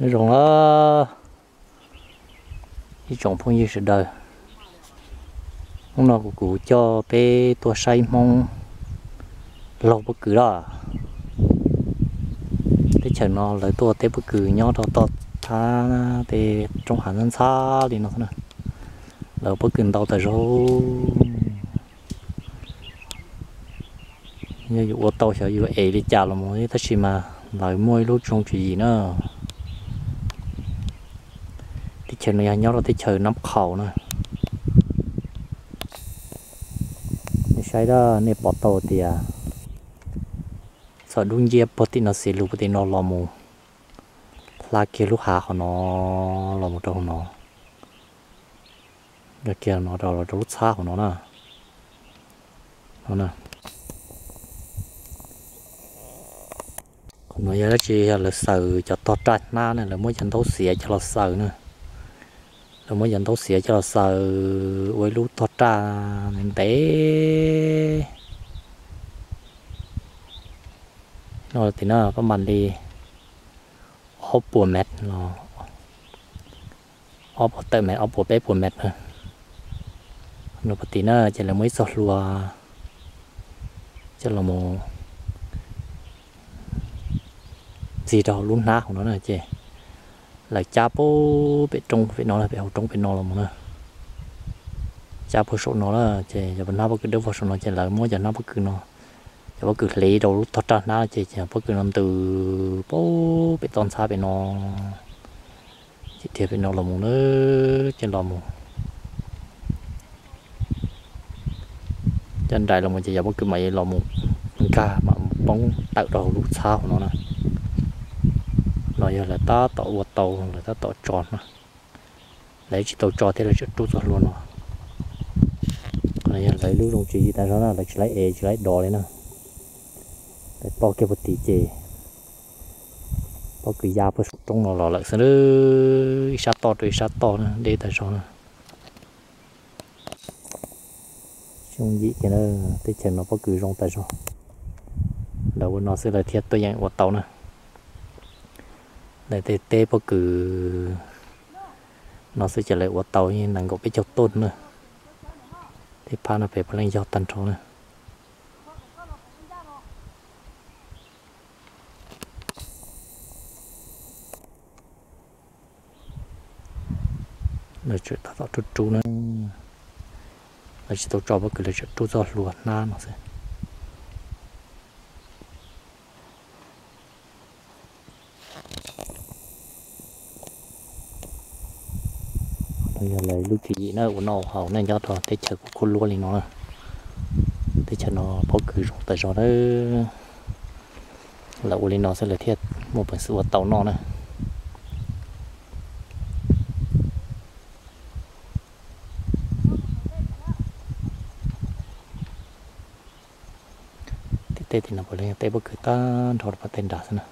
Nyob zoo na ib tsoom phooj ywg sawv daws, hnub no kuv kuv coj peb tuaj saib Hmoob laug pob kws lawm. Teb chaws no lawv tuaj teb pob kws nyob rau toj thab tej roob hav ntxhab ntxhab li no na. Lawv pob kws ntau tas zog. Yog yus ua tau xyov yus ev li cas los mus tab sis mas lawv muaj ib lub tsoom tswv yim na. Teb chaws no yog nyob rau teb chaws Nab Qhaus na. Nej saib na, nej pom tau tias txoj dub nciab puag tim no xiv lug puag tim no los mus hla kiag lub hav qhov no los mus rau hauv no, kiag no rau lub txhab hauv no na. Qhov no yog dab tsi? Yog lawv xaws cov tog raj hnab na, lawv muab cov ntaub xiav coj los xaws na. Lawv muab cov ntaub xiav coj los xaws ua ib lub tog raj ntev no tim na, pab mam li ob puas mev los ob puas tawm mev, ob puas peb puas mev na. No puag tim na ces lawv muaj ib txoj hlua coj los mus ntxig rau hauv lub hnab hauv no na ces lawv cab puag pem roob pem no, pem hauv roob pem no los mus na. Cab puag saum no na ces yog hnab pob kws dawb vog saum no ces lawv muab cov hnab pob kws no, cov pob kws hliv rau lub tog raj hnab ces cov pob kws no ntws puag pem toj ntxhab pem no, ces dhia pem no los mus na, ces los mus coj nraim los mus ces cov pob kws mam li los mus nkag mam poob tawm rau hauv lub txhab hauv no na. No yog lawv tab tom ua tau, lawv tab tom tso na. Lawv tsis tau tso thiab lawv tseem rub txoj hlua no. Qhov no yog lawv lub tsoom tswv yim tas zog na, lawv tsis laib ev tsis laib dov li na. Lawv toj kiag puag tim ces pob kws ya puag saum roob no los lawm xwb, ib sab toj rau ib sab toj na, deb tas zog na. Tsoom yim kiag na, teb chaws no pob kws zoo tas zog. Lawv ua no xwb lawv thiaj tuaj yeem ua tau na. Lawv tej teb pob kws no xwb ces lawv ua tau nees nkaum peb caug toj na. Tej phab no pem puav leej yog tag nrho na. Lawv tseem tab tom rub rub na, lawv tsis tau tso pob kws lawv tseem rub txoj hlua hnab no xwb. No yog lawv lub tswv yim na, ua noj haus na, nyob rau teb chaws kuj khuab luab li no na. Teb chaws no pob kws zoo tas zog nawb. Lawv ua li no xwb lawv thiaj muaj peev xwm ua tau noj na. Tej teb tim no puav leej yog teb pob kws tag nrho rau pem tej nrad xwb na.